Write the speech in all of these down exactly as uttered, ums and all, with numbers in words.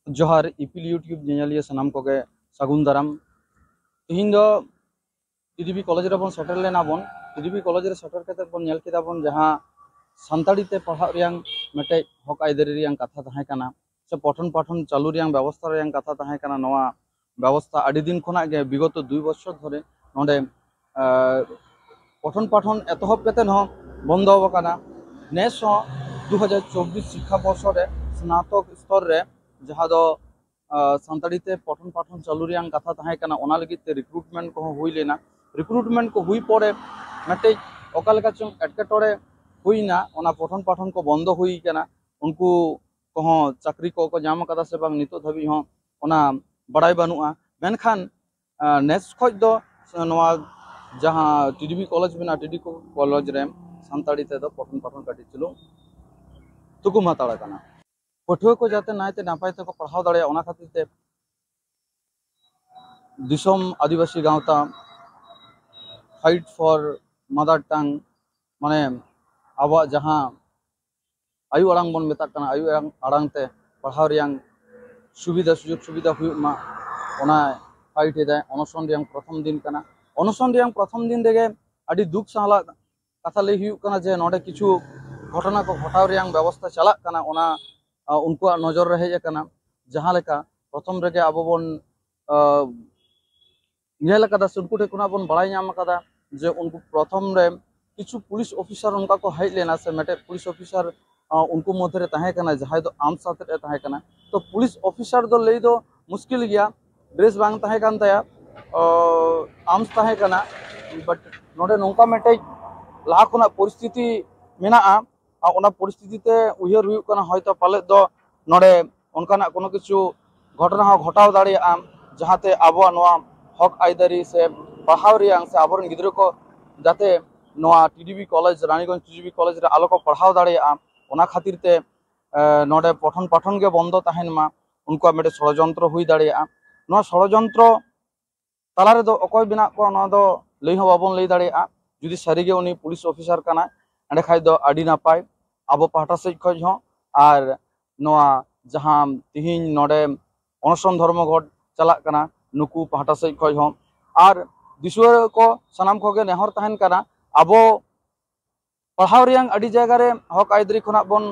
ᱡᱚᱦᱟᱨ, ᱤᱯᱤᱞ YouTube ᱧᱮᱧᱮᱞᱤᱭᱟᱹ ᱥᱟᱱᱟᱢ ᱠᱚᱜᱮ ᱥᱟᱹᱜᱩᱱ ᱫᱟᱨᱟᱢ᱾ ᱛᱤᱦᱤᱧ ᱫᱚ ᱴᱤᱰᱤᱵᱤ ᱠᱚᱞᱮᱡᱽ ᱨᱮᱵᱚᱱ ᱥᱮᱴᱮᱨ ᱞᱮᱱᱟ ᱵᱚᱱ᱾ ᱴᱤᱰᱤᱵᱤ ᱠᱚᱞᱮᱡᱽ ᱨᱮ ᱥᱮᱴᱮᱨ ᱠᱟᱛᱮ ᱵᱚᱱ ᱧᱮᱞ ᱠᱮᱫᱟ ᱵᱚᱱ, ᱡᱟᱦᱟᱸ ᱥᱟᱱᱛᱟᱲᱤ ᱛᱮ ᱯᱟᱲᱦᱟᱜ ᱨᱮᱭᱟᱝ ᱢᱤᱫᱴᱮᱡ ᱦᱚᱠ ᱟᱹᱭᱫᱟᱹᱨᱤ ᱨᱮᱭᱟᱝ ᱠᱟᱛᱷᱟ ᱛᱟᱦᱮᱸ ᱠᱟᱱᱟ, ᱥᱮ ᱯᱚᱴᱷᱚᱱ ᱯᱟᱴᱷᱚᱱ ᱪᱟᱹᱞᱩ ᱨᱮᱭᱟᱝ ᱵᱮᱵᱚᱥᱛᱷᱟ ᱨᱮᱭᱟᱝ ᱠᱟᱛᱷᱟ ᱛᱟᱦᱮᱸ ᱠᱟᱱᱟ᱾ ᱱᱚᱣᱟ ᱵᱮᱵᱚᱥᱛᱷᱟ ᱟᱹᱰᱤ ᱫᱤᱱ ᱠᱷᱚᱱᱟᱜ ᱜᱮ, ᱵᱤᱜᱚᱛᱚ ᱫᱩᱭ ᱵᱚᱪᱷᱚᱨ ᱫᱷᱚᱨᱮ ᱱᱚᱰᱮ, ᱟᱸ, ᱯᱚᱴᱷᱚᱱ ᱯᱟᱴᱷᱚᱱ ᱮᱛᱚᱦᱚᱵ ᱠᱟᱛᱮ ᱦᱚᱸ ᱵᱚᱱᱫᱚ ᱟᱠᱟᱱᱟ᱾ ᱱᱮᱥ ᱦᱚᱸ ᱫᱩ ᱦᱟᱡᱟᱨ ᱪᱚᱵᱵᱤᱥ ᱥᱤᱠᱠᱷᱟ ᱵᱚᱨᱥᱚ ᱨᱮ ᱥᱱᱟᱛᱚᱠ ᱥᱛᱚᱨ ᱨᱮ, ᱡᱟᱦᱟᱸ ᱫᱚ, ᱟᱸ, ᱥᱟᱱᱛᱟᱲᱤ ᱛᱮ ᱯᱚᱴᱷᱚᱱ ᱯᱟᱴᱷᱚᱱ ᱪᱟᱹᱞᱩ ᱨᱮᱭᱟᱝ ᱠᱟᱛᱷᱟ ᱛᱟᱦᱮᱸ ᱠᱟᱱᱟ, ᱚᱱᱟ ᱞᱟᱹᱜᱤᱫ ᱛᱮ ᱨᱤᱠᱨᱩᱴᱢᱮᱱᱴ ᱠᱚᱦᱚᱸ ᱦᱩᱭ ᱞᱮᱱᱟ᱾ ᱨᱤᱠᱨᱩᱴᱢᱮᱱᱴ ᱠᱚ ᱦᱩᱭ ᱯᱚᱨᱮ ᱢᱤᱫᱴᱮᱡ ᱚᱠᱟ ᱞᱮᱠᱟ ᱪᱚᱝ ᱮᱴᱠᱮᱴᱚᱬᱮ ᱦᱩᱭᱱᱟ, ᱚᱱᱟ ᱯᱚᱴᱷᱚᱱ ᱯᱟᱴᱷᱚᱱ ᱠᱚ ᱵᱚᱱᱫᱚ ᱦᱩᱭ ᱠᱟᱱᱟ᱾ ᱩᱱᱠᱩ ᱠᱚᱦᱚᱸ ᱪᱟᱹᱠᱨᱤ ᱠᱚᱠᱚ ᱧᱟᱢ ᱟᱠᱟᱫᱟ ᱥᱮ ᱵᱟᱝ, ᱱᱤᱛᱚᱜ ᱫᱷᱟᱹᱵᱤᱡ ᱦᱚᱸ ᱚᱱᱟ ᱵᱟᱲᱟᱭ ᱵᱟᱹᱱᱩᱜᱼᱟ᱾ ᱢᱮᱱᱠᱷᱟᱱ, ᱟᱸ, ᱱᱮᱥ ᱠᱷᱚᱡ ᱫᱚ ᱱᱚᱣᱟ ᱡᱟᱦᱟᱸ ᱴᱤᱰᱤᱵᱤ ᱠᱚᱞᱮᱡᱽ ᱢᱮᱱᱟᱜᱼᱟ, ᱴᱤᱰᱤᱵᱤ ᱠᱚᱞᱮᱡᱽ ᱨᱮ ᱥᱟᱱᱛᱟᱲᱤ ᱛᱮᱫᱚ ᱯᱚᱴᱷᱚᱱ ᱯᱟᱴᱷᱚᱱ ᱠᱟᱹᱴᱤᱡ ᱪᱩᱞᱩᱝ ᱛᱩᱠᱩᱢ ᱦᱟᱛᱟᱲ ᱟᱠᱟᱱᱟ᱾ ᱯᱟᱹᱴᱷᱩᱣᱟᱹ ᱠᱚ ᱡᱟᱛᱮ ᱱᱟᱭᱛᱮ ᱱᱟᱯᱟᱭ ᱛᱮᱠᱚ ᱯᱟᱲᱦᱟᱣ ᱫᱟᱲᱮᱭᱟᱜᱼᱟ, ᱚᱱᱟ ᱠᱷᱟᱹᱛᱤᱨ ᱛᱮ ᱫᱤᱥᱚᱢ ᱟᱹᱫᱤᱵᱟᱹᱥᱤ ᱜᱟᱶᱛᱟ Fight for Mother Tongue, ᱢᱟᱱᱮ ᱟᱵᱚᱣᱟᱜ ᱡᱟᱦᱟᱸ ᱟᱭᱳ ᱟᱲᱟᱝ ᱵᱚᱱ ᱢᱮᱛᱟᱜ ᱠᱟᱱᱟ, ᱟᱭᱳ ᱟᱲᱟᱝ, ᱟᱲᱟᱝ ᱛᱮ ᱯᱟᱲᱦᱟᱣ ᱨᱮᱭᱟᱝ ᱥᱩᱵᱤᱫᱷᱟ, ᱥᱩᱡᱳᱜᱽ ᱥᱩᱵᱤᱫᱷᱟ ᱦᱩᱭᱩᱜ ᱢᱟ, ᱚᱱᱟ ᱯᱷᱟᱭᱤᱴ ᱮᱫᱟᱭ᱾ ᱚᱱᱚᱥᱚᱱ ᱨᱮᱭᱟᱝ ᱯᱨᱚᱛᱷᱚᱢ ᱫᱤᱱ ᱠᱟᱱᱟ᱾ ᱚᱱᱚᱥᱚᱱ ᱨᱮᱭᱟᱝ ᱯᱨᱚᱛᱷᱚᱢ ᱫᱤᱱ ᱨᱮᱜᱮ ᱟᱹᱰᱤ ᱫᱩᱠ ᱥᱟᱞᱟᱜ ᱠᱟᱛᱷᱟ ᱞᱟᱹᱭ ᱦᱩᱭᱩᱜ ᱠᱟᱱᱟ ᱡᱮ ᱱᱚᱰᱮ ᱠᱤᱪᱷᱩ ᱜᱷᱚᱴᱚᱱᱟ ᱠᱚ ᱜᱷᱚᱴᱟᱣ ᱨᱮᱭᱟᱝ ᱵᱮᱵᱚᱥᱛᱷᱟ ᱪᱟᱞᱟᱜ ᱠᱟᱱᱟ, ᱚᱱᱟ, ᱟ, ᱩᱱᱠᱩᱣᱟᱜ ᱱᱚᱡᱚᱨ ᱨᱮ ᱦᱮᱡ ᱟᱠᱟᱱᱟ᱾ ᱡᱟᱦᱟᱸ ᱞᱮᱠᱟ ᱯᱨᱚᱛᱷᱚᱢ ᱨᱮᱜᱮ ᱟᱵᱚ ᱵᱚᱱ, ᱟ, ᱧᱮᱞ ᱟᱠᱟᱫᱟ ᱥᱮ ᱩᱱᱠᱩ ᱴᱷᱮᱱ ᱠᱷᱚᱱᱟᱜ ᱵᱚᱱ ᱵᱟᱲᱟᱭ ᱧᱟᱢ ᱟᱠᱟᱫᱟ ᱡᱮ ᱩᱱᱠᱩ ᱯᱨᱚᱛᱷᱚᱢ ᱨᱮ ᱠᱤᱪᱷᱩ ᱯᱩᱞᱤᱥ ᱚᱯᱷᱤᱥᱟᱨ ᱚᱱᱠᱟ ᱠᱚ ᱦᱮᱡ ᱞᱮᱱᱟ, ᱥᱮ ᱢᱤᱫᱴᱮᱡ ᱯᱩᱞᱤᱥ ᱚᱯᱷᱤᱥᱟᱨ, ᱟ, ᱩᱱᱠᱩ ᱢᱚᱫᱽᱫᱷᱮ ᱨᱮ ᱛᱟᱦᱮᱸ ᱠᱟᱱᱟ, ᱡᱟᱦᱟᱸᱭ ᱫᱚ ᱟᱨᱢᱥ ᱟᱛᱮᱫ ᱮ ᱛᱟᱦᱮᱸ ᱠᱟᱱᱟ᱾ ᱛᱚ ᱯᱩᱞᱤᱥ ᱚᱯᱷᱤᱥᱟᱨ ᱫᱚ ᱞᱟᱹᱭ ᱫᱚ ᱢᱩᱥᱠᱤᱞ ᱜᱮᱭᱟ, ᱰᱨᱮᱥ ᱵᱟᱝ ᱛᱟᱦᱮᱸ ᱠᱟᱱ ᱛᱟᱭᱟ, ᱚ, ᱟᱨᱢᱥ ᱛᱟᱦᱮᱸ ᱠᱟᱱᱟ᱾ ᱵᱟᱴ ᱱᱚᱰᱮ ᱱᱚᱝᱠᱟ ᱢᱤᱫᱴᱮᱡ ᱞᱟᱦᱟ ᱠᱷᱚᱱᱟᱜ ᱯᱚᱨᱤᱥᱛᱷᱤᱛᱤ ᱢᱮᱱᱟᱜᱼᱟ, ᱟᱨ ᱚᱱᱟ ᱯᱚᱨᱤᱥᱛᱷᱤᱛᱤ ᱛᱮ ᱩᱭᱦᱟᱹᱨ ᱦᱩᱭᱩᱜ ᱠᱟᱱᱟ ᱦᱚᱭᱛᱚ ᱯᱟᱞᱮᱫ ᱫᱚ ᱱᱚᱰᱮ ᱚᱱᱠᱟᱱᱟᱜ ᱠᱳᱱᱳ ᱠᱤᱪᱷᱩ ᱜᱷᱚᱴᱚᱱᱟ ᱦᱚᱸ ᱜᱷᱚᱴᱟᱣ ᱫᱟᱲᱮᱭᱟᱜᱼᱟ, ᱡᱟᱦᱟᱸᱛᱮ ᱟᱵᱚᱣᱟᱜ ᱱᱚᱣᱟ ᱦᱚᱠ ᱟᱹᱭᱫᱟᱹᱨᱤ ᱥᱮ ᱯᱟᱲᱦᱟᱣ ᱨᱮᱭᱟᱝ ᱥᱮ ᱟᱵᱚᱨᱮᱱ ᱜᱤᱫᱽᱨᱟᱹ ᱠᱚ ᱡᱟᱛᱮ ᱱᱚᱣᱟ ᱴᱤᱰᱤᱵᱤ ᱠᱚᱞᱮᱡᱽ, ᱨᱟᱱᱤᱜᱚᱸᱡᱽ ᱴᱤᱰᱤᱵᱤ ᱠᱚᱞᱮᱡᱽ ᱨᱮ ᱟᱞᱚ ᱠᱚ ᱯᱟᱲᱦᱟᱣ ᱫᱟᱲᱮᱭᱟᱜᱼᱟ, ᱚᱱᱟ ᱠᱷᱟᱹᱛᱤᱨ ᱛᱮ, ᱮ, ᱱᱚᱰᱮ ᱯᱚᱴᱷᱚᱱ ᱯᱟᱴᱷᱚᱱ ᱜᱮ ᱵᱚᱱᱫᱚ ᱛᱟᱦᱮᱱ ᱢᱟ, ᱩᱱᱠᱩᱣᱟᱜ ᱢᱤᱫᱴᱮᱱ ᱥᱚᱲᱚᱡᱚᱱᱛᱨᱚ ᱦᱩᱭ ᱫᱟᱲᱮᱭᱟᱜᱼᱟ᱾ ᱱᱚᱣᱟ ᱥᱚᱲᱚᱡᱚᱱᱛᱨᱚ ᱛᱟᱞᱟ ᱨᱮᱫᱚ ᱚᱠᱚᱭ ᱢᱮᱱᱟᱜ ᱠᱚᱣᱟ, ᱱᱚᱣᱟ ᱫᱚ ᱞᱟᱹᱭ ᱦᱚᱸ ᱵᱟᱵᱚᱱ ᱞᱟᱹᱭ ᱫᱟᱲᱮᱭᱟᱜᱼᱟ᱾ ᱡᱩᱫᱤ ᱥᱟᱹᱨᱤᱜᱮ ᱩᱱᱤ ᱯᱩᱞᱤᱥ ᱚᱯᱷᱤᱥᱟᱨ ᱠᱟᱱᱟᱭ, ᱮᱸᱰᱮᱠᱷᱟᱡ ᱫᱚ ᱟᱹᱰᱤ ᱱᱟᱯᱟᱭ ᱟᱵᱚ ᱯᱟᱦᱴᱟ ᱥᱮᱫ ᱠᱷᱚᱡ ᱦᱚᱸ, ᱟᱨ ᱱᱚᱣᱟ ᱡᱟᱦᱟᱸ ᱛᱤᱦᱤᱧ ᱱᱚᱰᱮ ᱚᱱᱚᱥᱚᱱ ᱫᱷᱚᱨᱢᱚ ᱜᱷᱚᱴ ᱪᱟᱞᱟᱜ ᱠᱟᱱᱟ, ᱱᱩᱠᱩ ᱯᱟᱦᱴᱟ ᱥᱮᱫ ᱠᱷᱚᱱ ᱦᱚᱸ᱾ ᱟᱨ ᱫᱤᱥᱩᱣᱟᱹ ᱠᱚ ᱥᱟᱱᱟᱢ ᱠᱚᱜᱮ ᱱᱮᱦᱚᱨ ᱛᱟᱦᱮᱱ ᱠᱟᱱᱟ, ᱟᱵᱚ ᱯᱟᱲᱦᱟᱣ ᱨᱮᱭᱟᱝ ᱟᱹᱰᱤ ᱡᱟᱭᱜᱟ ᱨᱮ ᱦᱚᱠ ᱟᱹᱭᱫᱟᱹᱨᱤ ᱠᱷᱚᱱᱟᱜ ᱵᱚᱱ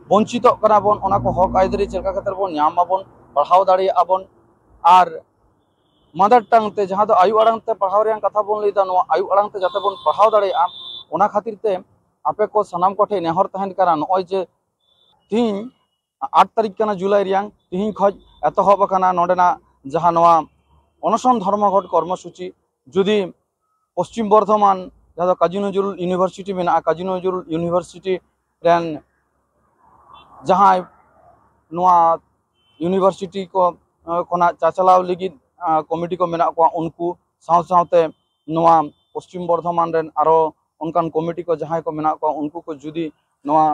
ᱵᱚᱧᱪᱤᱛᱚᱜ ᱠᱟᱱᱟ ᱵᱚᱱ᱾ ᱚᱱᱟ ᱠᱚ ᱦᱚᱠ ᱟᱹᱭᱫᱟᱹᱨᱤ ᱪᱮᱫ ᱞᱮᱠᱟ ᱠᱟᱛᱮ ᱵᱚᱱ ᱧᱟᱢ ᱟᱵᱚᱱ, ᱯᱟᱲᱦᱟᱣ ᱫᱟᱲᱮᱭᱟᱜᱼᱟ ᱵᱚᱱ᱾ ᱟᱨ ᱢᱟᱫᱟᱨ ᱴᱟᱝ ᱛᱮ, ᱡᱟᱦᱟᱸ ᱫᱚ ᱟᱭᱳ ᱟᱲᱟᱝ ᱛᱮ ᱯᱟᱲᱦᱟᱣ ᱨᱮᱭᱟᱜ ᱠᱟᱛᱷᱟ ᱵᱚᱱ ᱞᱟᱹᱭᱫᱟ, ᱱᱚᱣᱟ ᱟᱭᱳ ᱟᱲᱟᱝ ᱛᱮ ᱡᱟᱛᱮ ᱵᱚᱱ ᱯᱟᱲᱦᱟᱣ ᱫᱟᱲᱮᱭᱟᱜᱼᱟ, ᱚᱱᱟ ᱠᱷᱟᱹᱛᱤᱨ ᱛᱮ ᱟᱯᱮ ᱠᱚ ᱥᱟᱱᱟᱢ ᱠᱚᱴᱷᱮᱱ ᱱᱮᱦᱚᱨ ᱛᱟᱦᱮᱱ ᱠᱟᱱᱟ, ᱱᱚᱜᱼᱚᱭ ᱡᱮ ᱛᱤᱦᱤᱧ ᱟᱴ ᱛᱟᱹᱨᱤᱠᱷ ᱠᱟᱱᱟ ᱡᱩᱞᱟᱭ ᱨᱮᱭᱟᱝ, ᱛᱤᱦᱤᱧ ᱠᱷᱚᱱ ᱮᱛᱚᱦᱚᱵ ᱟᱠᱟᱱᱟ ᱱᱚᱰᱮᱱᱟᱜ ᱡᱟᱦᱟᱸ ᱱᱚᱣᱟ ᱚᱱᱚᱥᱚᱱ ᱫᱷᱚᱨᱢᱚᱜᱷᱚᱴ ᱠᱚᱨᱢᱚᱥᱩᱪᱤ᱾ ᱡᱩᱫᱤ ᱯᱚᱥᱪᱤᱢ ᱵᱚᱨᱫᱷᱚᱢᱟᱱ, ᱡᱟᱦᱟᱸ ᱫᱚ ᱠᱟᱡᱤ ᱱᱚᱡᱨᱩᱞ ᱤᱭᱩᱱᱤᱵᱷᱟᱨᱥᱤᱴᱤ ᱢᱮᱱᱟᱜᱼᱟ, ᱠᱟᱡᱤ ᱱᱚᱡᱨᱩᱞ ᱤᱭᱩᱱᱤᱵᱷᱟᱨᱥᱤᱴᱤ ᱨᱮᱱ ᱡᱟᱦᱟᱸᱭ ᱱᱚᱣᱟ ᱤᱭᱩᱱᱤᱵᱷᱟᱨᱥᱤᱴᱤ ᱠᱚ, ᱟᱸ, ᱠᱷᱚᱱᱟᱜ ᱪᱟᱪᱟᱞᱟᱣ ᱞᱟᱹᱜᱤᱫ, ᱟᱸ, ᱠᱚᱢᱤᱴᱤ ᱠᱚ ᱢᱮᱱᱟᱜ ᱠᱚᱣᱟ, ᱩᱱᱠᱩ ᱥᱟᱶ ᱥᱟᱶᱛᱮ ᱱᱚᱣᱟ ᱯᱚᱥᱪᱤᱢ ᱵᱚᱨᱫᱷᱚᱢᱟᱱ ᱨᱮᱱ ᱟᱨᱚ ᱚᱱᱠᱟᱱ ᱠᱚᱢᱤᱴᱤ ᱠᱚ ᱡᱟᱦᱟᱸᱭ ᱠᱚ ᱢᱮᱱᱟᱜ ᱠᱚᱣᱟ, ᱩᱱᱠᱩ ᱠᱚ ᱡᱩᱫᱤ ᱱᱚᱣᱟ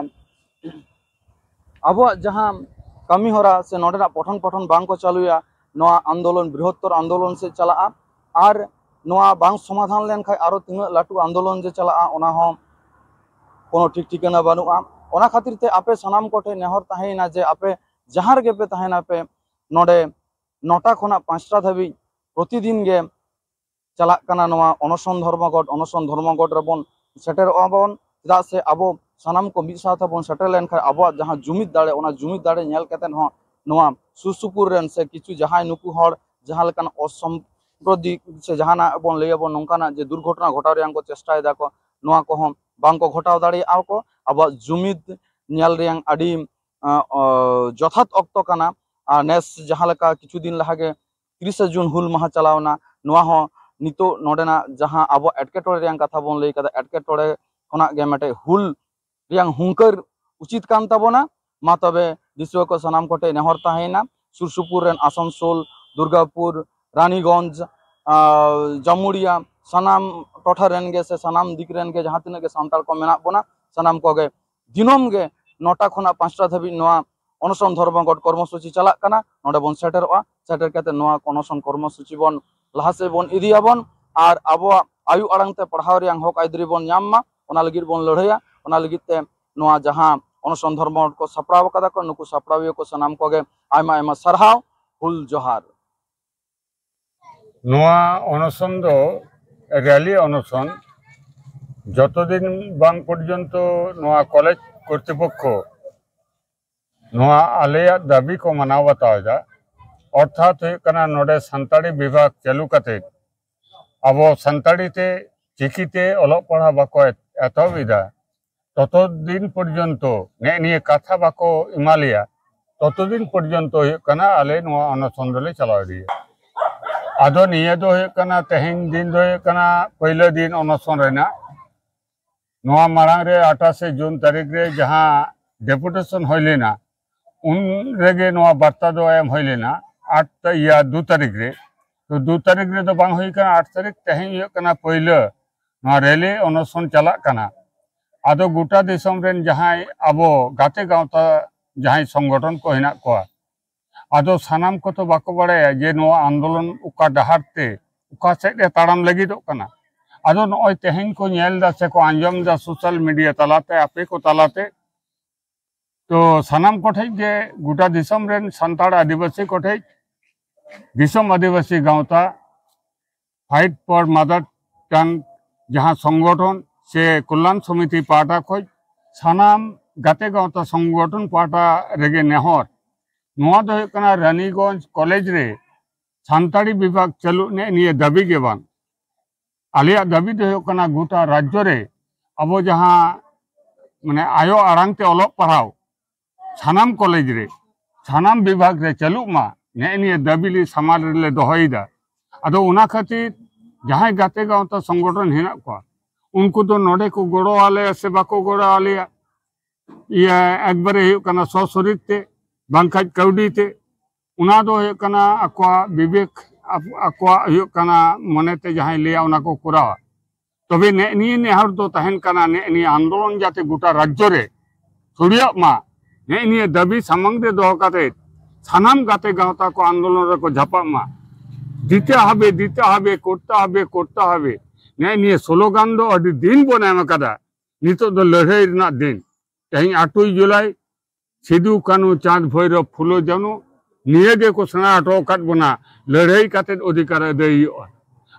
ᱟᱵᱚᱣᱟᱜ ᱡᱟᱦᱟᱸ ᱠᱟᱹᱢᱤ ᱦᱚᱨᱟ ᱥᱮ ᱱᱚᱰᱮᱱᱟᱜ ᱯᱚᱴᱷᱚᱱ ᱯᱚᱴᱷᱚᱱ ᱵᱟᱝ ᱠᱚ ᱪᱟᱹᱞᱩᱭᱟ, ᱱᱚᱣᱟ ᱟᱱᱫᱳᱞᱚᱱ ᱵᱨᱤᱦᱚᱛᱛᱚᱨ ᱟᱱᱫᱳᱞᱚᱱ ᱥᱮᱫ ᱪᱟᱞᱟᱜᱼᱟ᱾ ᱟᱨ ᱱᱚᱣᱟ ᱵᱟᱝ ᱥᱚᱢᱟᱫᱷᱟᱱ ᱞᱮᱱᱠᱷᱟᱱ ᱟᱨᱚ ᱛᱤᱱᱟᱹᱜ ᱞᱟᱹᱴᱩ ᱟᱱᱫᱳᱞᱚᱱ ᱡᱮ ᱪᱟᱞᱟᱜᱼᱟ, ᱚᱱᱟ ᱦᱚᱸ ᱠᱳᱱᱳ ᱴᱷᱤᱠ ᱴᱷᱤᱠᱟᱹᱱᱟ ᱵᱟᱹᱱᱩᱜᱼᱟ᱾ ᱚᱱᱟ ᱠᱷᱟᱹᱛᱤᱨ ᱛᱮ ᱟᱯᱮ ᱥᱟᱱᱟᱢ ᱠᱚᱴᱷᱮᱱ ᱱᱮᱦᱚᱨ ᱛᱟᱦᱮᱸᱭᱮᱱᱟ ᱡᱮ ᱟᱯᱮ ᱡᱟᱦᱟᱸ ᱨᱮᱜᱮ ᱯᱮ ᱛᱟᱦᱮᱱᱟ ᱯᱮ, ᱱᱚᱰᱮ ᱱᱚᱴᱟ ᱠᱷᱚᱱᱟᱜ ᱯᱟᱸᱪᱴᱟ ᱫᱷᱟᱹᱵᱤᱡ ᱯᱨᱚᱛᱤᱫᱤᱱ ᱜᱮ ᱪᱟᱞᱟᱜ ᱠᱟᱱᱟ ᱱᱚᱣᱟ ᱚᱱᱚᱥᱚᱱ ᱫᱷᱚᱨᱢᱚᱜᱷᱚᱴ᱾ ᱚᱱᱚᱥᱚᱱ ᱫᱷᱚᱨᱢᱚᱜᱷᱚᱴ ᱨᱮᱵᱚᱱ ᱥᱮᱴᱮᱨᱚᱜᱼᱟ ᱵᱚᱱ, ᱪᱮᱫᱟᱜ ᱥᱮ ᱟᱵᱚ ᱥᱟᱱᱟᱢ ᱠᱚ ᱢᱤᱫ ᱥᱟᱶ ᱛᱮᱵᱚᱱ ᱥᱮᱴᱮᱨ ᱞᱮᱱᱠᱷᱟᱱ ᱟᱵᱚᱣᱟᱜ ᱡᱟᱦᱟᱸ ᱡᱩᱢᱤᱫ ᱫᱟᱲᱮ, ᱚᱱᱟ ᱡᱩᱢᱤᱫ ᱫᱟᱲᱮ ᱧᱮᱞ ᱠᱟᱛᱮᱫ ᱦᱚᱸ ᱱᱚᱣᱟ ᱥᱩᱨ ᱥᱩᱯᱩᱨ ᱨᱮᱱ ᱥᱮ ᱠᱤᱪᱷᱩ ᱡᱟᱦᱟᱸᱭ ᱱᱩᱠᱩ ᱦᱚᱲ ᱡᱟᱦᱟᱸ ᱞᱮᱠᱟᱱ ᱚᱥᱚᱢᱯᱨᱚᱫᱤ ᱥᱮ ᱡᱟᱦᱟᱱᱟᱜ ᱵᱚᱱ ᱞᱟᱹᱭᱟᱵᱚᱱ, ᱱᱚᱝᱠᱟᱱᱟᱜ ᱡᱮ ᱫᱩᱨᱜᱷᱚᱴᱚᱱᱟ ᱜᱷᱚᱴᱟᱣ ᱨᱮᱭᱟᱜ ᱠᱚ ᱪᱮᱥᱴᱟᱭ ᱫᱟᱠᱚ, ᱱᱚᱣᱟ ᱠᱚᱦᱚᱸ ᱵᱟᱝ ᱠᱚ ᱜᱷᱚᱴᱟᱣ ᱫᱟᱲᱮᱭᱟᱜᱼᱟ ᱠᱚ᱾ ᱟᱵᱚᱣᱟᱜ ᱡᱩᱢᱤᱫ ᱧᱮᱞ ᱨᱮᱭᱟᱜ ᱟᱹᱰᱤ, ᱟᱸ, ᱚ, ᱡᱚᱛᱷᱟᱛ ᱚᱠᱛᱚ ᱠᱟᱱᱟ᱾ ᱟᱨ ᱱᱮᱥ ᱡᱟᱦᱟᱸ ᱞᱮᱠᱟ ᱠᱤᱪᱷᱩ ᱫᱤᱱ ᱞᱟᱦᱟ ᱜᱮ ᱛᱤᱨᱤᱥᱟ ᱡᱩᱱ ᱦᱩᱞ ᱢᱟᱦᱟ ᱪᱟᱞᱟᱣᱱᱟ, ᱱᱚᱣᱟ ᱦᱚᱸ ᱱᱤᱛᱚᱜ ᱱᱚᱰᱮᱱᱟᱜ ᱡᱟᱦᱟᱸ ᱟᱵᱚ ᱮᱴᱠᱮᱴᱚᱬᱮ ᱨᱮᱭᱟᱜ ᱠᱟᱛᱷᱟ ᱵᱚᱱ ᱞᱟᱹᱭ ᱠᱟᱫᱟ, ᱮᱴᱠᱮᱴᱚᱬᱮ ᱠᱷᱚᱱᱟᱜ ᱜᱮ ᱢᱤᱫᱴᱮᱡ ᱦᱩᱞ ᱨᱮᱭᱟᱜ ᱦᱩᱝᱠᱟᱹᱨ ᱩᱪᱤᱛ ᱠᱟᱱ ᱛᱟᱵᱚᱱᱟ᱾ ᱢᱟ ᱛᱚᱵᱮ ᱫᱤᱥᱩᱣᱟᱹ ᱠᱚ ᱥᱟᱱᱟᱢ ᱠᱚᱴᱷᱮᱱ ᱱᱮᱦᱚᱨ ᱛᱟᱦᱮᱸᱭᱮᱱᱟ, ᱥᱩᱨ ᱥᱩᱯᱩᱨ ᱨᱮᱱ ᱟᱥᱟᱱᱥᱳᱞ, ᱫᱩᱨᱜᱟᱯᱩᱨ, ᱨᱟᱱᱤᱜᱚᱸᱡᱽ, ᱟᱨ ᱡᱟᱢᱩᱲᱤᱭᱟ, ᱥᱟᱱᱟᱢ ᱴᱚᱴᱷᱟ ᱨᱮᱱ ᱜᱮ ᱥᱮ ᱥᱟᱱᱟᱢ ᱫᱤᱠ ᱨᱮᱱ ᱜᱮ ᱡᱟᱦᱟᱸ ᱛᱤᱱᱟᱹᱜ ᱜᱮ ᱥᱟᱱᱛᱟᱲ ᱠᱚ ᱢᱮᱱᱟᱜ ᱵᱚᱱᱟ, ᱥᱟᱱᱟᱢ ᱠᱚᱜᱮ ᱫᱤᱱᱟᱹᱢ ᱜᱮ ᱱᱚᱴᱟ ᱠᱷᱚᱱᱟᱜ ᱯᱟᱸᱪᱴᱟ ᱫᱷᱟᱹᱵᱤᱡ ᱱᱚᱣᱟ ᱚᱱᱚᱥᱚᱱ ᱫᱷᱚᱨᱢᱚᱜᱷᱚᱴ ᱠᱚᱨᱢᱚᱥᱩᱪᱤ ᱪᱟᱞᱟᱜ ᱠᱟᱱᱟ᱾ ᱱᱚᱰᱮ ᱵᱚᱱ ᱥᱮᱴᱮᱨᱚᱜᱼᱟ, ᱥᱮᱴᱮᱨ ᱠᱟᱛᱮ ᱱᱚᱣᱟ ᱚᱱᱚᱥᱚᱱ ᱠᱚᱨᱢᱚᱥᱩᱪᱤ ᱵᱚᱱ ᱞᱟᱦᱟ ᱥᱮᱫ ᱵᱚᱱ ᱤᱫᱤᱭᱟᱵᱚᱱ᱾ ᱟᱨ ᱟᱵᱚᱣᱟᱜ ᱟᱭᱳ ᱟᱲᱟᱝ ᱛᱮ ᱯᱟᱲᱦᱟᱣ ᱨᱮᱭᱟᱜ ᱦᱚᱠ ᱟᱹᱭᱫᱟᱹᱨᱤ ᱵᱚᱱ ᱧᱟᱢ ᱢᱟ, ᱚᱱᱟ ᱞᱟᱹᱜᱤᱫ ᱵᱚᱱ ᱞᱟᱹᱲᱦᱟᱹᱭᱟ᱾ ᱚᱱᱟ ᱞᱟᱹᱜᱤᱫ ᱛᱮ ᱱᱚᱣᱟ ᱡᱟᱦᱟᱸ ᱚᱱᱚᱥᱚᱱ ᱫᱷᱚᱨᱢᱚ ᱜᱷᱚᱴ ᱠᱚ ᱥᱟᱯᱲᱟᱣ ᱟᱠᱟᱫᱟ ᱠᱚ᱾ ᱱᱩᱠᱩ ᱥᱟᱯᱲᱟᱣᱤᱭᱟᱹ ᱠᱚ ᱥᱟᱱᱟᱢ ᱠᱚᱜᱮ ᱟᱭᱢᱟ ᱟᱭᱢᱟ ᱥᱟᱨᱦᱟᱣ᱾ ᱦᱩᱞ ᱡᱚᱦᱟᱨ᱾ ᱱᱚᱣᱟ ᱚᱱᱚᱥᱚᱱ ᱫᱚ ᱨᱮᱞᱤ ᱚᱱᱚᱥᱚᱱ, ᱡᱚᱛᱚ ᱫᱤᱱ ᱵᱟᱝ ᱯᱚᱨᱡᱚᱱᱛᱚ ᱱᱚᱣᱟ ᱠᱚᱞᱮᱡᱽ ᱠᱚᱨᱛᱨᱤᱯᱚᱠᱠᱷᱚ ᱱᱚᱣᱟ ᱟᱞᱮᱭᱟᱜ ᱫᱟᱹᱵᱤ ᱠᱚ ᱢᱟᱱᱟᱣ ᱵᱟᱛᱟᱣ ᱮᱫᱟ, ᱚᱨᱛᱷᱟᱛ ᱦᱩᱭᱩᱜ ᱠᱟᱱᱟ ᱱᱚᱰᱮ ᱥᱟᱱᱛᱟᱲᱤ ᱵᱤᱵᱷᱟᱜᱽ ᱪᱟᱹᱞᱩ ᱠᱟᱛᱮ ᱟᱵᱚ ᱥᱟᱱᱛᱟᱲᱤ ᱛᱮ, ᱪᱤᱠᱤ ᱛᱮ ᱚᱞᱚᱜ ᱯᱟᱲᱦᱟᱣ ᱵᱟᱠᱚ ᱮᱛ-, ᱮᱛᱚᱦᱚᱵ ᱮᱫᱟ, ᱛᱚᱛᱚ ᱫᱤᱱ ᱯᱚᱨᱡᱚᱱᱛᱚ ᱱᱮᱜ ᱱᱤᱭᱟᱹ ᱠᱟᱛᱷᱟ ᱵᱟᱠᱚ ᱮᱢᱟ ᱞᱮᱭᱟ, ᱛᱚᱛᱚ ᱫᱤᱱ ᱯᱚᱨᱡᱚᱱᱛᱚ ᱦᱩᱭᱩᱜ ᱠᱟᱱᱟ ᱟᱞᱮ ᱱᱚᱣᱟ ᱚᱱᱚᱥᱚᱱ ᱫᱚᱞᱮ ᱪᱟᱞᱟᱣ ᱤᱫᱤᱭᱟ᱾ ᱟᱫᱚ ᱱᱤᱭᱟᱹ ᱫᱚ ᱦᱩᱭᱩᱜ ᱠᱟᱱᱟ, ᱛᱮᱦᱮᱧ ᱫᱤᱱ ᱫᱚ ᱦᱩᱭᱩᱜ ᱠᱟᱱᱟ ᱯᱳᱭᱞᱳ ᱫᱤᱱ ᱚᱱᱚᱥᱚᱱ ᱨᱮᱱᱟᱜ᱾ ᱱᱚᱣᱟ ᱢᱟᱲᱟᱝ ᱨᱮ ᱟᱴᱷᱟᱥᱮ ᱡᱩᱱ ᱛᱟᱹᱨᱤᱠᱷ ᱨᱮ ᱡᱟᱦᱟᱸ ᱰᱮᱯᱩᱴᱮᱥᱚᱱ ᱦᱩᱭ ᱞᱮᱱᱟ, ᱩᱱ ᱨᱮᱜᱮ ᱱᱚᱣᱟ ᱵᱟᱨᱛᱟ ᱫᱚ ᱮᱢ ᱦᱩᱭ ᱞᱮᱱᱟ᱾ ᱟᱴ ᱛᱟ-, ᱤᱭᱟᱹ, ᱫᱩ ᱛᱟᱹᱨᱤᱠᱷ ᱨᱮ᱾ ᱛᱚ, ᱫᱩ ᱛᱟᱹᱨᱤᱠᱷ ᱨᱮᱫᱚ ᱵᱟᱝ ᱦᱩᱭ ᱠᱟᱱᱟ, ᱟᱴ ᱛᱟᱹᱨᱤᱠᱷ ᱛᱮᱦᱮᱧ ᱦᱩᱭᱩᱜ ᱠᱟᱱᱟ ᱯᱳᱭᱞᱳ ᱱᱚᱣᱟ ᱨᱮᱞᱤ ᱚᱱᱚᱥᱚᱱ ᱪᱟᱞᱟᱜ ᱠᱟᱱᱟ᱾ ᱟᱫᱚ ᱜᱚᱴᱟ ᱫᱤᱥᱚᱢ ᱨᱮᱱ ᱡᱟᱦᱟᱸᱭ ᱟᱵᱚ ᱜᱟᱛᱮ ᱜᱟᱶᱛᱟ, ᱡᱟᱦᱟᱸᱭ ᱥᱚᱝᱜᱚᱴᱷᱚᱱ ᱠᱚ ᱦᱮᱱᱟᱜ ᱠᱚᱣᱟ, ᱟᱫᱚ ᱥᱟᱱᱟᱢ ᱠᱚᱛᱚ ᱵᱟᱠᱚ ᱵᱟᱲᱟᱭᱟ ᱡᱮ ᱱᱚᱣᱟ ᱟᱱᱫᱳᱞᱚᱱ ᱚᱠᱟ ᱰᱟᱦᱟᱨ ᱛᱮ, ᱚᱠᱟ ᱥᱮᱫ ᱮ ᱛᱟᱲᱟᱢ ᱞᱟᱹᱜᱤᱫᱚᱜ ᱠᱟᱱᱟ᱾ ᱟᱫᱚ ᱱᱚᱜᱼᱚᱭ ᱛᱮᱦᱮᱧ ᱠᱚ ᱧᱮᱞ ᱮᱫᱟ ᱥᱮ ᱠᱚ ᱟᱸᱡᱚᱢ ᱮᱫᱟ ᱥᱳᱥᱟᱞ ᱢᱤᱰᱤᱭᱟ ᱛᱟᱞᱟᱛᱮ, ᱟᱯᱮ ᱠᱚ ᱛᱟᱞᱟᱛᱮ, ᱛᱚ ᱥᱟᱱᱟᱢ ᱠᱚᱴᱷᱮᱡ ᱜᱮ, ᱜᱚᱴᱟ ᱫᱤᱥᱚᱢ ᱨᱮᱱ ᱥᱟᱱᱛᱟᱲ ᱟᱹᱫᱤᱵᱟᱹᱥᱤ ᱠᱚᱴᱷᱮᱡ, ᱫᱤᱥᱚᱢ ᱟᱹᱫᱤᱵᱟᱹᱥᱤ ᱜᱟᱶᱛᱟ Fight for Mother Tongue ᱡᱟᱦᱟᱸ ᱥᱚᱝᱜᱚᱴᱷᱚᱱ ᱥᱮ ᱠᱚᱞᱞᱟᱱ ᱥᱚᱢᱤᱛᱤ ᱯᱟᱦᱴᱟ ᱠᱷᱚᱡ, ᱥᱟᱱᱟᱢ ᱜᱟᱛᱮ ᱜᱟᱶᱛᱟ ᱥᱚᱝᱜᱚᱴᱷᱚᱱ ᱯᱟᱦᱴᱟ ᱨᱮᱜᱮ ᱱᱮᱦᱚᱨ, ᱱᱚᱣᱟ ᱫᱚ ᱦᱩᱭᱩᱜ ᱠᱟᱱᱟ ᱨᱟᱱᱤᱜᱚᱸᱡᱽ ᱠᱚᱞᱮᱡᱽ ᱨᱮ ᱥᱟᱱᱛᱟᱲᱤ ᱵᱤᱵᱷᱟᱜᱽ ᱪᱟᱹᱞᱩᱜ ᱱᱮᱜ ᱱᱤᱭᱟᱹ ᱫᱟᱹᱵᱤ ᱜᱮ ᱵᱟᱝ᱾ ᱟᱞᱮᱭᱟᱜ ᱫᱟᱹᱵᱤ ᱫᱚ ᱦᱩᱭᱩᱜ ᱠᱟᱱᱟ ᱜᱚᱴᱟ ᱨᱟᱡᱽᱡᱚ ᱨᱮ ᱟᱵᱚ ᱡᱟᱦᱟᱸ, ᱢᱟᱱᱮ, ᱟᱭᱳ ᱟᱲᱟᱝ ᱛᱮ ᱚᱞᱚᱜ ᱯᱟᱲᱦᱟᱣ ᱥᱟᱱᱟᱢ ᱠᱚᱞᱮᱡᱽ ᱨᱮ, ᱥᱟᱱᱟᱢ ᱵᱤᱵᱷᱟᱜᱽ ᱨᱮ ᱪᱟᱹᱞᱩᱜ ᱢᱟ, ᱱᱮᱜᱼᱮ ᱱᱤᱭᱟᱹ ᱫᱟᱹᱵᱤ ᱞᱮ ᱥᱟᱢᱟᱝ ᱨᱮᱞᱮ ᱫᱚᱦᱚᱭᱮᱫᱟ᱾ ᱟᱫᱚ ᱚᱱᱟ ᱠᱷᱟᱹᱛᱤᱨ ᱡᱟᱦᱟᱸᱭ ᱜᱟᱛᱮ ᱜᱟᱶᱛᱟ ᱥᱚᱝᱜᱚᱴᱷᱚᱱ ᱦᱮᱱᱟᱜ ᱠᱚᱣᱟ, ᱩᱱᱠᱩ ᱫᱚ ᱱᱚᱰᱮ ᱠᱚ ᱜᱚᱲᱚ ᱟᱞᱮᱭᱟ ᱥᱮ ᱵᱟᱠᱚ ᱜᱚᱲᱚ ᱟᱞᱮᱭᱟ, ᱤᱭᱟᱹ, ᱮᱠᱵᱟᱨᱮ ᱦᱩᱭᱩᱜ ᱠᱟᱱᱟ ᱥᱚᱥᱚᱨᱤᱨ ᱛᱮ, ᱵᱟᱝᱠᱷᱟᱡ ᱠᱟᱹᱣᱰᱤ ᱛᱮ, ᱚᱱᱟ ᱫᱚ ᱦᱩᱭᱩᱜ ᱠᱟᱱᱟ ᱟᱠᱚᱣᱟᱜ ᱵᱤᱵᱮᱠ, ᱟᱠ-, ᱟᱠᱚᱣᱟᱜ ᱦᱩᱭᱩᱜ ᱠᱟᱱᱟ ᱢᱚᱱᱮᱛᱮ ᱡᱟᱦᱟᱸᱭ ᱞᱟᱹᱭᱟ ᱚᱱᱟ ᱠᱚ ᱠᱚᱨᱟᱣᱟ᱾ ᱛᱚᱵᱮ ᱱᱮᱜ ᱱᱤᱭᱟᱹ ᱱᱮᱦᱚᱨ ᱫᱚ ᱛᱟᱦᱮᱱ ᱠᱟᱱᱟ, ᱱᱮᱜ ᱱᱤᱭᱟᱹ ᱟᱱᱫᱳᱞᱚᱱ ᱡᱟᱛᱮ ᱜᱚᱴᱟ ᱨᱟᱡᱽᱡᱚ ᱨᱮ ᱪᱷᱩᱲᱭᱟᱹᱜ ᱢᱟ, ᱱᱮᱜ ᱱᱤᱭᱟᱹ ᱫᱟᱹᱵᱤ ᱥᱟᱢᱟᱝ ᱨᱮ ᱫᱚᱦᱚ ᱠᱟᱛᱮ ᱥᱟᱱᱟᱢ ᱜᱟᱛᱮ ᱜᱟᱶᱛᱟ ᱠᱚ ᱟᱱᱫᱳᱞᱚᱱ ᱨᱮᱠᱚ ᱡᱷᱟᱯᱟᱜ ᱢᱟ᱾ দিতে হবে, দিতে হবে, করতে হবে, করতে হবে, ᱱᱮᱜ ᱱᱤᱭᱟᱹ ᱥᱞᱳᱜᱟᱱ ᱫᱚ ᱟᱹᱰᱤ ᱫᱤᱱ ᱵᱚᱱ ᱮᱢ ᱟᱠᱟᱫᱟ᱾ ᱱᱤᱛᱚᱜ ᱫᱚ ᱞᱟᱹᱲᱦᱟᱹᱭ ᱨᱮᱱᱟᱜ ᱫᱤᱱ᱾ ᱛᱮᱦᱮᱧ ᱟᱴᱩᱭ ᱡᱩᱞᱟᱭ, ᱥᱤᱫᱩ, ᱠᱟᱹᱱᱦᱩ, ᱪᱟᱸᱫᱽ, ᱵᱷᱳᱭᱨᱚᱵ, ᱯᱷᱩᱞᱳ, ᱡᱷᱟᱱᱚ, ᱱᱤᱭᱟᱹ ᱜᱮᱠᱚ ᱥᱮᱬᱟ ᱦᱚᱴᱚ ᱟᱠᱟᱫ ᱵᱚᱱᱟ, ᱞᱟᱹᱲᱦᱟᱹᱭ ᱠᱟᱛᱮᱫ ᱚᱫᱷᱤᱠᱟᱨ ᱟᱹᱫᱟᱹᱭ ᱦᱩᱭᱩᱜᱼᱟ᱾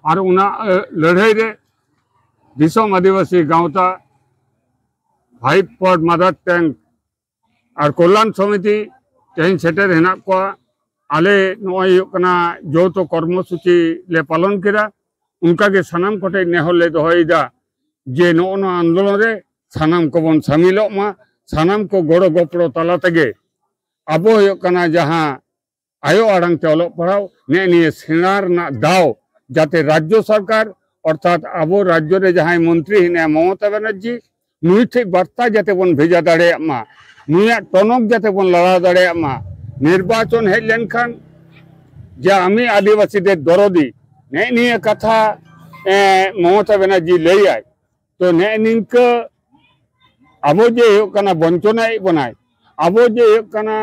ᱟᱨ ᱚᱱᱟ, ᱮ, ᱞᱟᱹᱲᱦᱟᱹᱭ ᱨᱮ ᱫᱤᱥᱚᱢ ᱟᱹᱫᱤᱵᱟᱹᱥᱤ ᱜᱟᱶᱛᱟ, Fight for Mother Tongue ᱟᱨ ᱠᱚᱞᱞᱟᱱ ᱥᱚᱢᱤᱛᱤ ᱛᱮᱦᱮᱧ ᱥᱮᱴᱮᱨ ᱦᱮᱱᱟᱜ ᱠᱚᱣᱟ᱾ ᱟᱞᱮ ᱱᱚᱜᱼᱚᱭ ᱦᱩᱭᱩᱜ ᱠᱟᱱᱟ ᱡᱚᱛᱚ ᱠᱚᱨᱢᱚᱥᱩᱪᱤ ᱞᱮ ᱯᱟᱞᱚᱱ ᱠᱮᱫᱟ᱾ ᱚᱱᱠᱟᱜᱮ ᱥᱟᱱᱟᱢ ᱠᱚᱴᱷᱮᱱ ᱱᱮᱦᱚᱨ ᱞᱮ ᱫᱚᱦᱚᱭᱮᱫᱟ ᱡᱮ ᱱᱚᱜᱼᱚ ᱱᱚᱣᱟ ᱟᱱᱫᱳᱞᱚᱱ ᱨᱮ ᱥᱟᱱᱟᱢ ᱠᱚᱵᱚᱱ ᱥᱟᱢᱤᱞᱚᱜ ᱢᱟ, ᱥᱟᱱᱟᱢ ᱠᱚ ᱜᱚᱲᱚ ᱜᱚᱯᱚᱲᱚ ᱛᱟᱞᱟ ᱛᱮᱜᱮ ᱟᱵᱚ ᱦᱩᱭᱩᱜ ᱠᱟᱱᱟ ᱡᱟᱦᱟᱸ ᱟᱭᱳ ᱟᱲᱟᱝ ᱛᱮ ᱚᱞᱚᱜ ᱯᱟᱲᱦᱟᱣ, ᱱᱮᱜᱼᱮ ᱱᱤᱭᱟᱹ ᱥᱮᱬᱟ ᱨᱮᱱᱟᱜ ᱫᱟᱣ ᱡᱟᱛᱮ ᱨᱟᱡᱽᱡᱚ ᱥᱚᱨᱠᱟᱨ, ᱚᱨᱛᱷᱟᱛ ᱟᱵᱚ ᱨᱟᱡᱽᱡᱚ ᱨᱮ ᱡᱟᱦᱟᱸᱭ ᱢᱚᱱᱛᱨᱤ ᱦᱮᱱᱟᱭᱟ ᱢᱚᱢᱚᱛᱟ ᱵᱟᱱᱟᱨᱡᱤ, ᱱᱩᱭ ᱴᱷᱮᱱ ᱵᱟᱨᱛᱟ ᱡᱟᱛᱮ ᱵᱚᱱ ᱵᱷᱮᱡᱟ ᱫᱟᱲᱮᱭᱟᱜ ᱢᱟ, ᱱᱩᱭᱟᱜ ᱴᱚᱱᱚᱠ ᱡᱟᱛᱮ ᱵᱚᱱ ᱞᱟᱲᱟᱣ ᱫᱟᱲᱮᱭᱟᱜ ᱢᱟ᱾ ᱱᱤᱨᱵᱟᱪᱚᱱ ᱦᱮᱡ ᱞᱮᱱᱠᱷᱟᱱ ᱡᱮ ᱟᱢᱤ ᱟᱹᱫᱤᱵᱟᱹᱥᱤ ᱫᱮᱨ ᱫᱚᱨᱚᱫᱤ, ᱱᱮᱜᱼᱮ ᱱᱤᱭᱟᱹ ᱠᱟᱛᱷᱟ, ᱮ, ᱢᱚᱢᱚᱛᱟ ᱵᱟᱱᱟᱨᱡᱤ ᱞᱟᱹᱭᱟᱭ᱾ ᱛᱚ ᱱᱮᱜᱼᱮ ᱱᱤᱝᱠᱟᱹ ᱟᱵᱚ ᱡᱮ ᱦᱩᱭᱩᱜ ᱠᱟᱱᱟ ᱵᱚᱧᱪᱚᱱᱟᱭᱮᱫ ᱵᱚᱱᱟᱭ, ᱟᱵᱚ ᱡᱮ ᱦᱩᱭᱩᱜ ᱠᱟᱱᱟ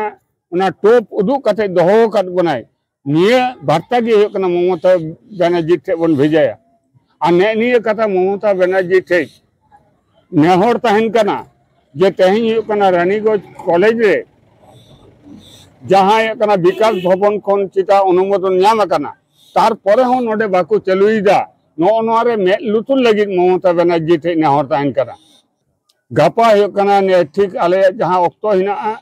ᱚᱱᱟ ᱴᱳᱯ ᱩᱫᱩᱜ ᱠᱟᱛᱮ ᱫᱚᱦᱚ ᱟᱠᱟᱫ ᱵᱚᱱᱟᱭ, ᱱᱤᱭᱟᱹ ᱵᱟᱨᱛᱟ ᱜᱮ ᱦᱩᱭᱩᱜ ᱠᱟᱱᱟ ᱢᱚᱢᱚᱛᱟ ᱵᱟᱱᱟᱨᱡᱤ ᱴᱷᱮᱱ ᱵᱚᱱ ᱵᱷᱮᱡᱟᱭᱟ᱾ ᱟᱨ ᱱᱮᱜᱼᱮ ᱱᱤᱭᱟᱹ ᱠᱟᱛᱷᱟ ᱢᱚᱢᱚᱛᱟ ᱵᱟᱱᱟᱨᱡᱤ ᱴᱷᱮᱱ ᱱᱮᱦᱚᱨ ᱛᱟᱦᱮᱱ ᱠᱟᱱᱟ ᱡᱮ ᱛᱮᱦᱮᱧ ᱦᱩᱭᱩᱜ ᱠᱟᱱᱟ ᱨᱟᱱᱤᱜᱚᱸᱡᱽ ᱠᱚᱞᱮᱡᱽ ᱨᱮ ᱡᱟᱦᱟᱸ ᱦᱩᱭᱩᱜ ᱠᱟᱱᱟ ᱵᱤᱠᱟᱥ ᱵᱷᱚᱵᱚᱱ ᱠᱷᱚᱱ ᱪᱮᱛᱟ ᱚᱱᱩᱢᱳᱫᱚᱱ ᱧᱟᱢ ᱟᱠᱟᱱᱟ, ᱛᱟᱨᱯᱚᱨᱮ ᱦᱚᱸ ᱱᱚᱰᱮ ᱵᱟᱠᱚ ᱪᱟᱹᱞᱩᱭᱮᱫᱟ᱾ ᱱᱚᱜᱼᱚ ᱱᱚᱣᱟ ᱨᱮ ᱢᱮᱫ ᱞᱩᱛᱩᱨ ᱞᱟᱹᱜᱤᱫ ᱢᱚᱢᱚᱛᱟ ᱵᱟᱱᱟᱨᱡᱤ ᱴᱷᱮᱱ ᱱᱮᱦᱚᱨ ᱛᱟᱦᱮᱱ ᱠᱟᱱᱟ᱾ ᱜᱟᱯᱟ ᱦᱩᱭᱩᱜ ᱠᱟᱱᱟ ᱱᱤᱭᱟᱹ ᱴᱷᱤᱠ ᱟᱞᱮᱭᱟᱜ ᱡᱟᱦᱟᱸ ᱚᱠᱛᱚ ᱦᱮᱱᱟᱜᱼᱟ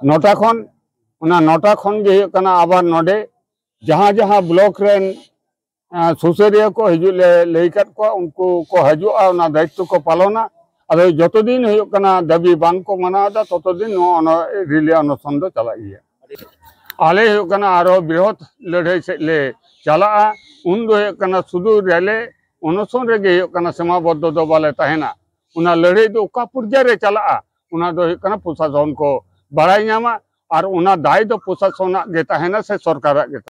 ᱱᱚᱴᱟ ᱠᱷᱚᱱ, ᱚᱱᱟ ᱱᱚᱴᱟ ᱠᱷᱚᱱ ᱜᱮ ᱦᱩᱭᱩᱜ ᱠᱟᱱᱟ ᱟᱵᱟᱨ ᱱᱚᱰᱮ ᱡᱟᱦᱟᱸ ᱡᱟᱦᱟᱸ ᱵᱞᱚᱠ ᱨᱮᱱ, ᱟᱸ, ᱥᱩᱥᱟᱹᱨᱤᱭᱟᱹ ᱠᱚ ᱦᱤᱡᱩᱜ ᱞᱮ ᱞᱟᱹᱭ ᱟᱠᱟᱫ ᱠᱚᱣᱟ, ᱩᱱᱠᱩ ᱠᱚ ᱦᱤᱡᱩᱜᱼᱟ, ᱚᱱᱟ ᱫᱟᱭᱤᱛᱛᱚ ᱠᱚ ᱯᱟᱞᱚᱱᱟ᱾ ᱟᱫᱚ ᱡᱚᱛᱚ ᱫᱤᱱ ᱦᱩᱭᱩᱜ ᱠᱟᱱᱟ ᱫᱟᱹᱵᱤ ᱵᱟᱝ ᱠᱚ ᱢᱟᱱᱟᱣ ᱮᱫᱟ, ᱛᱚᱛᱚ ᱫᱤᱱ ᱱᱚᱣᱟ ᱚᱱᱟ ᱨᱤᱞᱮ ᱚᱱᱚᱥᱚᱱ ᱫᱚ ᱪᱟᱞᱟᱜ ᱜᱮᱭᱟ᱾ ᱟᱞᱮ ᱦᱩᱭᱩᱜ ᱠᱟᱱᱟ ᱟᱨᱚ ᱵᱨᱤᱦᱚᱛ ᱞᱟᱹᱲᱦᱟᱹᱭ ᱥᱮᱫ ᱞᱮ ᱪᱟᱞᱟᱜᱼᱟ᱾ ᱩᱱ ᱫᱚ ᱦᱩᱭᱩᱜ ᱠᱟᱱᱟ ᱥᱩᱫᱷᱩ ᱨᱮᱞᱮ ᱚᱱᱚᱥᱚᱱ ᱨᱮᱜᱮ ᱦᱩᱭᱩᱜ ᱠᱟᱱᱟ ᱥᱤᱢᱟᱵᱚᱫᱽᱫᱷᱚ ᱫᱚ ᱵᱟᱞᱮ ᱛᱟᱦᱮᱱᱟ᱾ ᱚᱱᱟ ᱞᱟᱹᱲᱦᱟᱹᱭ ᱫᱚ ᱚᱠᱟ ᱯᱚᱨᱡᱟᱭ ᱨᱮ ᱪᱟᱞᱟᱜᱼᱟ, ᱚᱱᱟ ᱫᱚ ᱦᱩᱭᱩᱜ ᱠᱟᱱᱟ ᱯᱨᱚᱥᱟᱥᱚᱱ ᱠᱚ ᱵᱟᱲᱟᱭ ᱧᱟᱢᱟ, ᱟᱨ ᱚᱱᱟ ᱫᱟᱭ ᱫᱚ ᱯᱨᱚᱥᱟᱥᱚᱱᱟᱜ ᱜᱮ ᱛᱟᱦᱮᱱᱟ ᱥᱮ ᱥᱚᱨᱠᱟᱨᱟᱜ ᱜᱮ ᱛᱟᱦᱮᱱᱟ᱾